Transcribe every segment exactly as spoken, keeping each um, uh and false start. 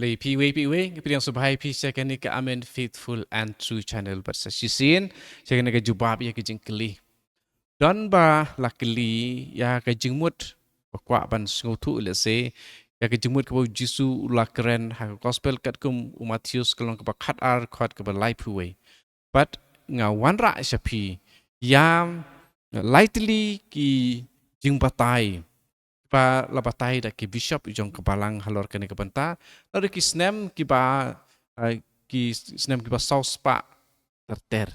Khublei phi wei phi wei, nga pdiang sngewbha ïa phi sha kane ka Amen Faithful and True Channel bad sa shisien sha kane ka jubab ïa ka jingkylli. Don ba la kylli ïa ka jingmut ba kwah ban sngewthuh lehse ïa ka jingmut kaba u Jisu u la kren ha ka gospel katkum u Mathaios ka lynnong kaba khatar dkhot kaba laiphew wei. Bad nga wanrah sha phi ïa lai tylli ki jingbatai ba la batai da ki bishop jong ka balang halor kane ka bynta, la da ki snem kiba, eh, ki snem kiba saw spah ter ter.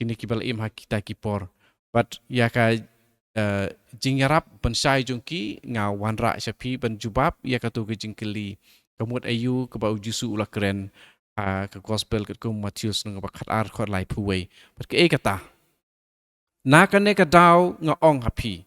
Kine kiba la im ha kita ki por. Bad ïa ka, eh, jingïarap pynshai jong ki nga wanrah sha phi ban jubab ïa kato ka jingkylli. Ka mut aïu kaba u Jisu u la kren ha ka gospel katkum u Mathaios lynnong kaba khatar dkhot laiphew wei. Bad kaei kata? Na kane ka daw nga ong ha phi,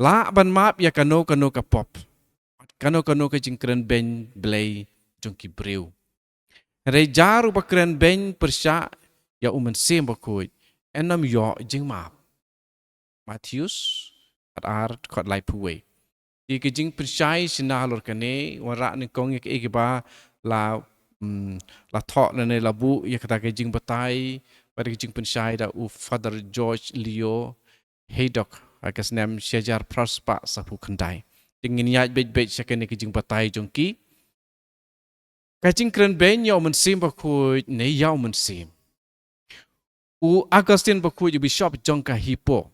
lah ban map ïa kano kano ka pop, kano kano ka jingkren beiñ Blei jong ki briew. Hynrei jar uba kren beiñ pyrshah ïa u Mynsiem Bakhuid, yn ym ïoh jingmap. Mathaios khatar dkhot laiphew wei. Te ka jingpynshai shynna halor kane, wanrah nyngkong ïa kaei kaba la, mm, la thoh lane la buh ïa kata ka jingbatai bad ka jingpynshai da u Father George Leo Haydock ha ka snem shi hajar phra spah saphew khyndai. Te ngin ïaid beit beit sha kane ka jingbatai jong ki. Ka jingkren beiñ ïa u Mynsiem Bakhuid ne ïa u Mynsiem. U Augustine Bakhuid, u bishop jong ka Hippo,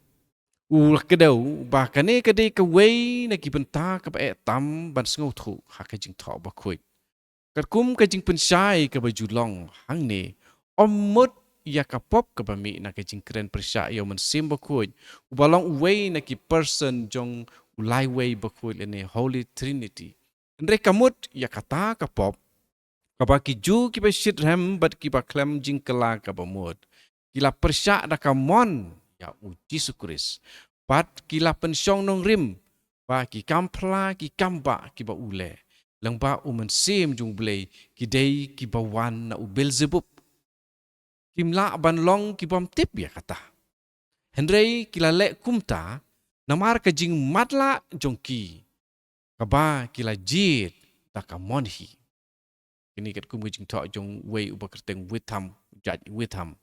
u la kdew ba kane ka dei kawei na ki bynta kaba eh tam ban sngewthuh ha ka Jingthoh Bakhuid. Katkum ka jingpynshai kaba ju long hangne, ym mut ïa ka pop kaba mih na ka jingkren pyrshah ïa u Mynsiem Bakhuid, uba long uwei na ki person jong u Laiwei Bakhuid lane Holy Trinity. Hynrei ka mut ïa kata ka pop kaba ki Jiw kiba shitrhem bad kiba khlem jingkylla kaba mut ki la pyrshah da ka mon ïa u Jisu Khrist, bad ki la pynshong nongrim ba ki kam phla ki kam bah kiba u leh lyngba u Mynsiem jong u Blei ki dei kiba wan na u Beelzebub. Kim lah ban long ki bym tip ïa kata. Hynrei ki la leh kumta namar ka jingmatlah jong ki, kaba ki la jied da ka mon hi. Kine katkum ka jingthoh jong uwei uba kyrteng Witham, Judge Witham.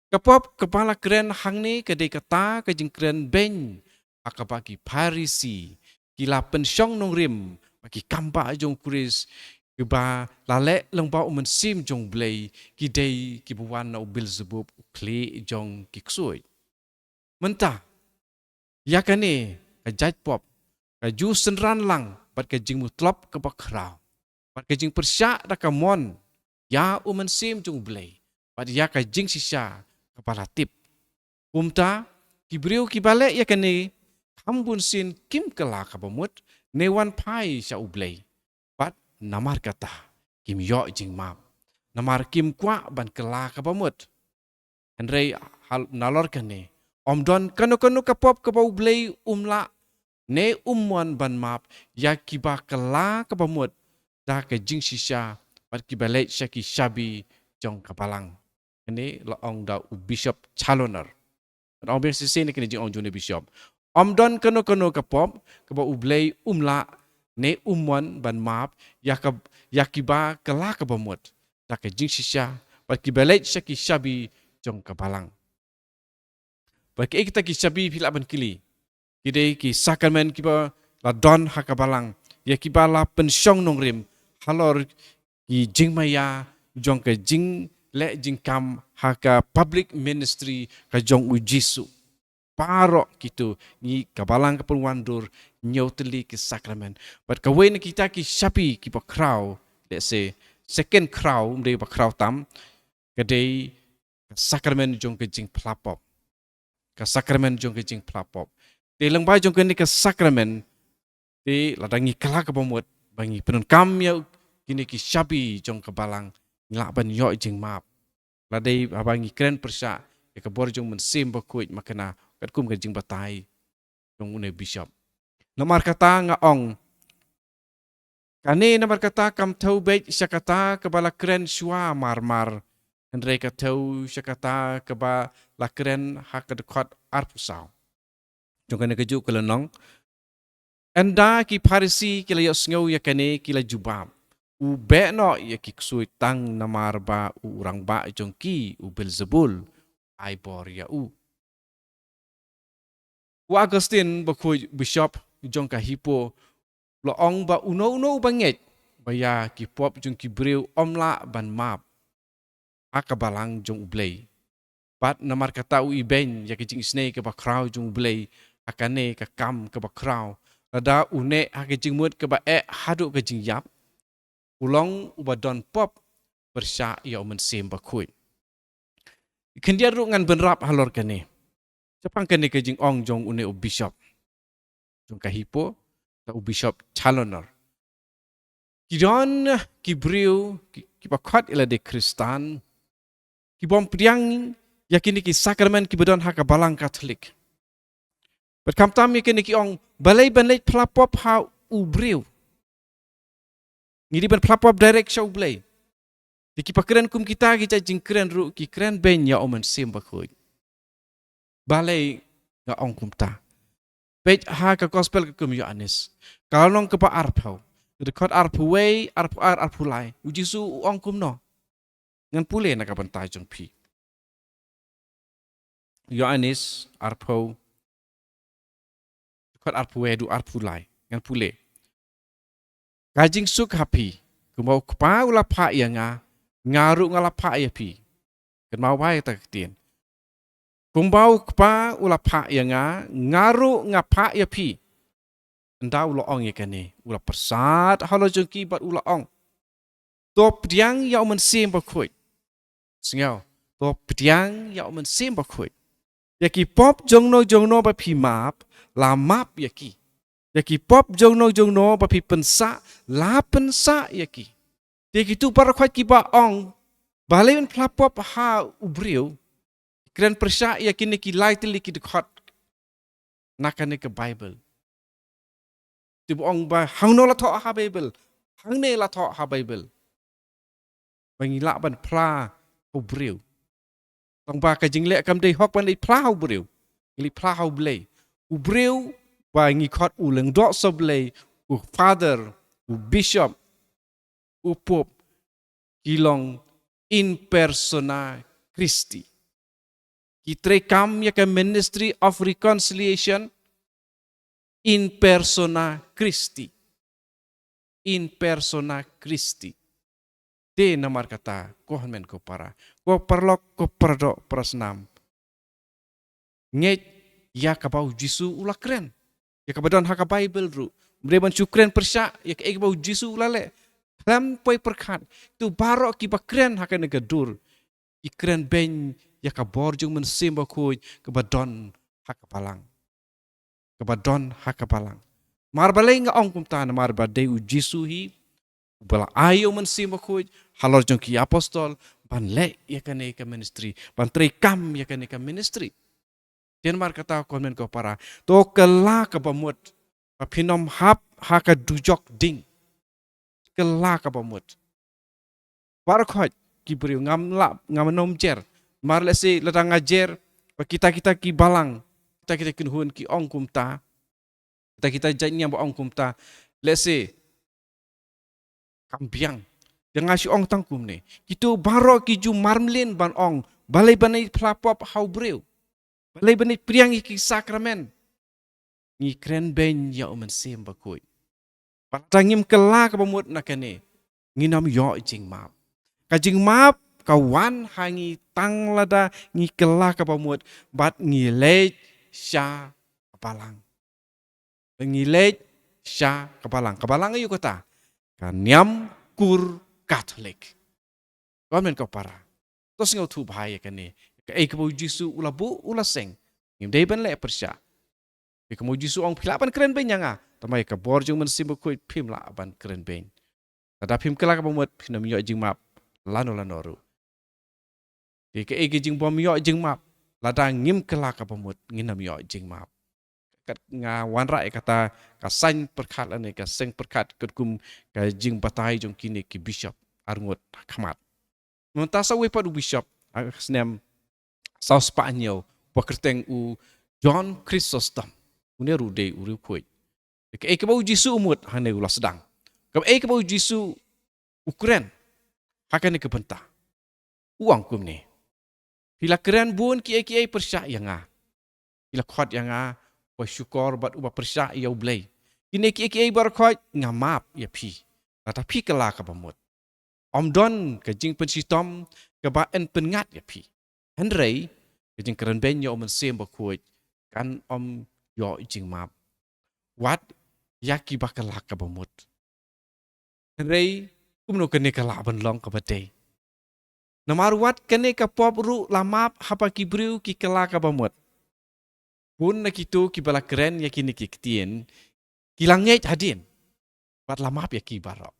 Ka pop kaba la kren hangne ka dei kata ka jingkren beiñ ha kaba ki Pharisi ki la pynshong nongrim ba ki kam bah jong u Khrist kiba la leh lyngba u Mynsiem jong u Blei ki dei kiba wan na u Beelzebub, u khlieh jong ki ksuid. Mynta ïa kane ka jait pop ka ju synran lang bad ka jingmutlop kaba khraw bad ka jingpyrshah da ka mon ïa u Mynsiem jong u Blei bad ïa ka jingshisha kaba la tip. Kumta ki briew kiba leh ïa kane kham bun sien kim kylla kaba mut ne wan phai sha u Blei, bad namar kata kim ïoh jingmap, namar kim kwah ban kylla kaba mut. Hynrei hal-, nalor kane, ym don kano kano ka pop kaba u Blei um lah ne um mon ban map ïa kiba kylla kaba mut da ka jingshisha bad kiba leit sha ki shabi jong ka balang. Kane la ong da u Bishop Challoner. Bad ong biang shisien ïa kane ka jingong jong une u bishop. Ym don kano kano ka pop kaba u Blei um lah ne um mon ban map ïa ka, ïa kiba kylla kaba mut da ka jingshisha bad kiba leit sha ki shabi jong ka balang. Bad kiei kita ki shabi, phi lah ban kylli? Ki dei ki sakramen kiba la don ha ka balang, ïa kiba la pynshong nongrim halor ki jingmaïa jong ka jingleh jingkam ha ka public ministry ka jong u Jisu. Baroh kito ngi ka balang ka pynwandur hynñiew tylli ki sakramen. Bad kawei na kita ki shabi kiba khraw, let's say, second khraw, ym dei ba khraw tam, ka dei ka sakramen jong ka jingphla pop. Ka sakramen jong ka jingphla pop. Te lyngba jong kane ka sakramen, te lada ngi kylla kaba mut ba ngi pyndonkam ïa kine ki shabi jong ka balang, ngi lah ban ïoh jingmap. Lada haba ngi kren pyrshah ïa ka bor jong u Mynsiem Bakhuid, ma kane katkum ka jingbatai jong une u bishop. Namar kata nga ong, kane namar kata kam thew beit sha kata kaba la kren shuwa mar mar, hynrei ka thew sha kata kaba la kren ha ka dkhot arphew saw jong kane kajuh ka lynnong. Ynda ki Pharisi ki la ïohsngew ïa kane ki la jubab, "U beh noh ïa ki ksuid tang namar ba u rangbah jong ki u Beelzebul ai bor ïa u." U Augustine bakhuid, bishop jong ka Hippo, la ong ba uno uno uba ngeit ba ïa ki pop jong ki briew ym lah ban map ha ka balang jong U Blei. Bad namar kata u ibeiñ ïa ka jingisynei kaba khraw jong U Blei ha kane ka kam kaba khraw. Lada u neh ha ka jingmut kaba eh haduh ka jingïap, u long uba don pop pyrshah ïa U Mynsiem Bakhuid. Khyndiat ruh ngan bynrap halor kane. Shaphang kane ka jingong jong une u bishop jong ka Hippo, da u Bishop Challoner. Ki don ki briew ki, kiba khot ïa lade Khristan, ki bym pdiang ïa kine ki sakramen kiba don ha ka Balang Katholik. Bad khamtam ïa kine ki ong, balei ban leit phla pop ha u briew? Ngi dei ban phla pop direct sha U Blei. Te kiba kren kum kita ki jait jingkren ruh ki kren beiñ ïa U Mynsiem Bakhuid. Balei nga ong kumta? Peit ha ka gospel katkum u Ïoannis, ka lynnong kaba arphew, dkhot arphew wei, arphew ar, arphew lai, u Jisu u ong kumno? Ngan pule na ka bynta jong phi. Ïoannis arphew, dkhot arphew wei haduh arphew lai. Ngan pule. Ka jingsuk ha phi, kumba u Kpa u la phah ïa nga, nga ruh nga la phah ïa phi. Kynmaw bha ïa kata ka ktien. Kumba u Kpa u la phah ïa nga, nga ruh nga phah ïa phi. Ynda u la ong ïa kane, u la pyrsad halor jong ki bad u la ong, to pdiang ïa U Mynsiem Bakhuid. Sngew, to pdiang ïa U Mynsiem Bakhuid. Ïa ki pop jongno jongno ba phi map, la map ïa ki. Ïa ki pop jongno jongno ba phi pynsah, la pynsah ïa ki. Te kito baroh khoit kiba ong, balei ban phla pop ha u briew? Kren pyrshah ïa kine ki lai tylli ki dkhot na kane ka Baibl. Te ba ong ba hangno la thoh ha Baibl, hangne la thoh ha Baibl, ba ngi lah ban phla ha u briew. Tang ba ka jingleh kam dei hok ban leit phla ha u briew. Ngi leit phla ha U Blei. U briew ba ngi khot u lyngdoh sohblei, u father, u bishop, u pope, ki long in persona Christi. Ki treikam ïa ka Ministry of Reconciliation in persona Christi. In persona Christi. Te namar kata, ko hynmen ko para, ko paralok, ko paradoh parasnam, ngeit ïa kaba u Jisu u la kren, ïa kaba don ha ka Baibl ruh. Ym dei ban shu kren pyrshah ïa kaei kaba u Jisu u la leh. Khlem poi pyrkhat, to baroh kiba kren ha kane ka dur, ki kren beiñ ïa ka bor jong U Mynsiem Bakhuid kaba don ha ka Balang. Kaba don ha ka Balang. Mar balei nga ong kumta? Namar ba dei u Jisu hi uba la ai ïa U Mynsiem Bakhuid halor jong ki apostol ban leh ïa kane ka ministry, ban treikam ïa kane ka ministry. Te namar kata, ko hynmen ko para, to kylla kaba mut ba phin ym hap ha ka dujok ding. Kylla kaba mut. Baroh khoit ki briew, ngam lah, ngam nym jer. Mar lehse lada nga jer, ba kita kita ki balang, kita kita ki kynhun ki ong kumta, kita kita jait niam ba ong kumta, lehse kam biang. Te nga shu ong tang kumne. Kito baroh ki ju marmlien ban ong, balei ban leit phla pop ha u briew? Balei ban leit pdiang ïa ki sakramen? Ngi kren beiñ ïa U Mynsiem Bakhuid. Bad lada ngim kylla kaba mut na kane, ngin ym ïoh jingmap. Ka jingmap ka wan ha ngi tang lada ngi kylla kaba mut bad ngi leit sha ka Balang. Ngi leit sha ka Balang. Ka Balang aïu kata? Ka niam kur Katholik. Ko hynmen ko para, to sngewthuh bha ïa kane. Kaei kaba u Jisu u la buh, u la seng. Ngim dei ban leh pyrshah. Ïa kaba u Jisu u ong, phi lah ban kren beiñ ïa nga, tangba ïa ka bor jong U Mynsiem Bakhuid phim lah ban kren beiñ. Lada phim kylla kaba mut, phin ym ïoh jingmap lano lano ruh. Te kaei ka jingbym ïoh jingmap? Lada ngim kylla kaba mut, ngin ym ïoh jingmap. Kat nga wanrah ïa kata ka saiñ pyrkhat lane ka seng pyrkhat katkum ka jingbatai jong kine ki bishop arngut ha khmat. Mynta sa uwei pat u bishop ha ka snem saw spah hynñiew, ba kyrteng u John Chrysostom. Une ruh dei u riewkhuid. Kaei kaba u Jisu u mut hangne u la sdang. Kaei kaba u Jisu u kren ha kane ka bynta. U ong kumne. Phi la kren bun kiei kiei pyrshah ïa nga. Phi la khot ïa nga uba shukor bad uba pyrshah ïa U Blei. Kine kiei kiei baroh khoit nga map ïa phi. Lada phi kylla kaba mut. Ym don ka jingpynshitom kaba yn pynngat ïa phi. Hynrei ka jingkren beiñ ïa U Mynsiem Bakhuid kan ym ïoh jingmap. Wat ïa kiba kylla kaba mut. Hynrei kumno kane ka lah ban long kaba dei? Namar wat kane ka pop ruh la map haba ki briew ki kylla kaba mut. Bun na kito kiba la kren ïa kine ki ktien ki la ngeit hadien. Bad la map ïa ki baroh.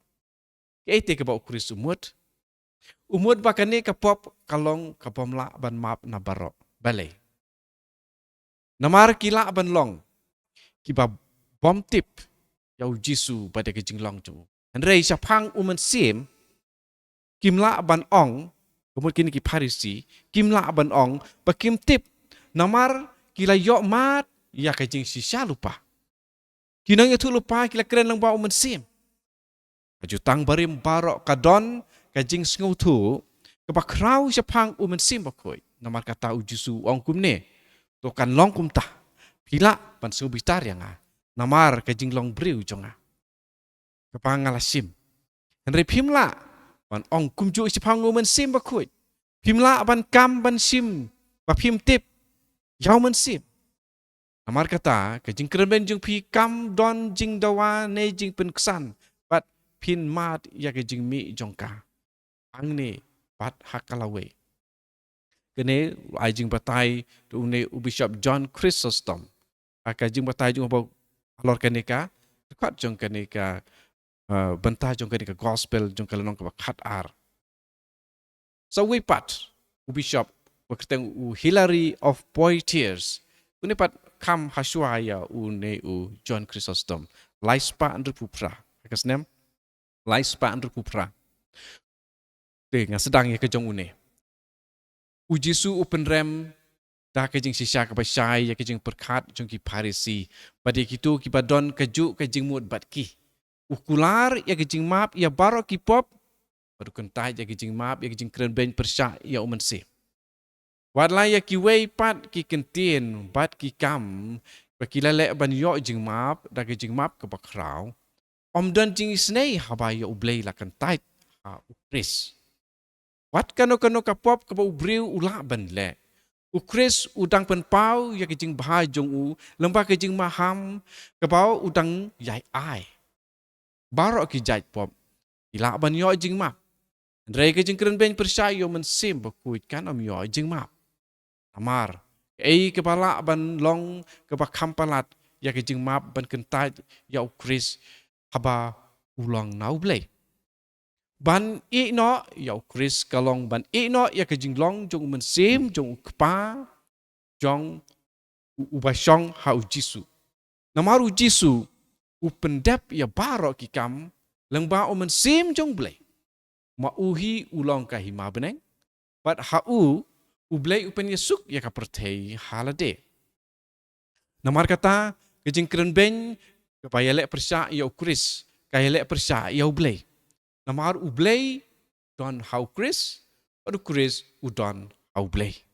Kaei te kaba u Khrist u mut? U mut ba kane ka pop ka long ka bym lah ban map na baroh. Balei? Namar ki lah ban long kiba bym tip ïa u Jisu bad ïa ka jinglong jong u. Hynrei shaphang U Mynsiem kim lah ban ong, ka mut kine ki Pharisi, kim lah ban ong ba kim tip. Namar ki la ïoh mad ïa ka jingshisha lypa. Ki nongïathuhlypa ki la kren lyngba U Mynsiem. Ka jutang barim baroh ka don ka jingsngewthuh kaba khraw shaphang U Mynsiem Bakhuid. Namar kata u Jisu u ong kumne. To kan long kumta. Phi lah ban sngewbitar ïa nga. Namar ka jinglong briew jong nga. Kaba nga la shim. Hynrei phim lah ban ong kumjuh shaphang U Mynsiem Bakhuid. Phim lah ban kam ban shim ba phim tip ïa U Mynsiem. Namar kata ka jingkren beiñ jong phi kam don jingdawa ne jingpynksan bad phin mad ïa ka jingmih jong ka. Hangne bad ha ka lawei. Kane ai jingbatai da une u Bishop John Chrysostom. Ha ka jingbatai jong u halor kane ka, ka kot jong kane ka, uh, bynta jong kane ka gospel jong ka lynnong kaba khat ar. Sa uwei pat u bishop ba kyrteng u Hilary of Poitiers. Une pat kham hashwa ïa une u John Chrysostom. Lai spah hynriewphew phra. Ha ka snem lai spah hynriewphew phra. Te nga sdang ïa ka jong une. U Jisu u pynrem da ka jingshisha kaba shai ïa ka jingpyrkhat jong ki Pharisi bad ïa kito kiba don kajuh ka jingmut bad ki. U kular ïa ka jingmap ïa baroh ki pop bad u kyntait ïa ka jingmap ïa ka jingkren beiñ pyrshah ïa U Mynsiem. Wat la ïa kiwei pat ki ktien bad ki kam ba ki la leh ban ïoh jingmap da ka jingmap kaba khraw. Ym don jingisynei haba ïa U Blei la kyntait ha u Khrist. Wat kano kano ka pop kaba u briew u lah ban leh, u Khrist u dang pynpaw ïa ka jingbha jong u lyngba ka jingmaham kaba u dang ïai ai. Baroh ki jait pop ki lah ban ïoh jingmap. Hynrei ka jingkren beiñ pyrshah ïa U Mynsiem Bakhuid kan ym ïoh jingmap. Namar kaei kaba lah ban long kaba kham palat ïa ka jingmap ban kyntait ïa u Khrist haba u long na U Blei. Ban ïeh noh ïa u Khrist ka long ban ïeh noh ïa ka jinglong jong U Mynsiem jong u Kpa jong u, uba shong ha u Jisu. Namar u Jisu u pyndep ïa baroh ki kam lyngba U Mynsiem jong U Blei. Ma u hi u long ka hima bneng bad ha u U Blei u pynïasuk ïa ka pyrthei ha lade. Namar kata ka jingkren beiñ kaba ïaleh pyrshah ïa u Khrist ka ïaleh pyrshah ïa U Blei. Namar U Blei don ha u Khrist bad u Khrist u don ha U Blei.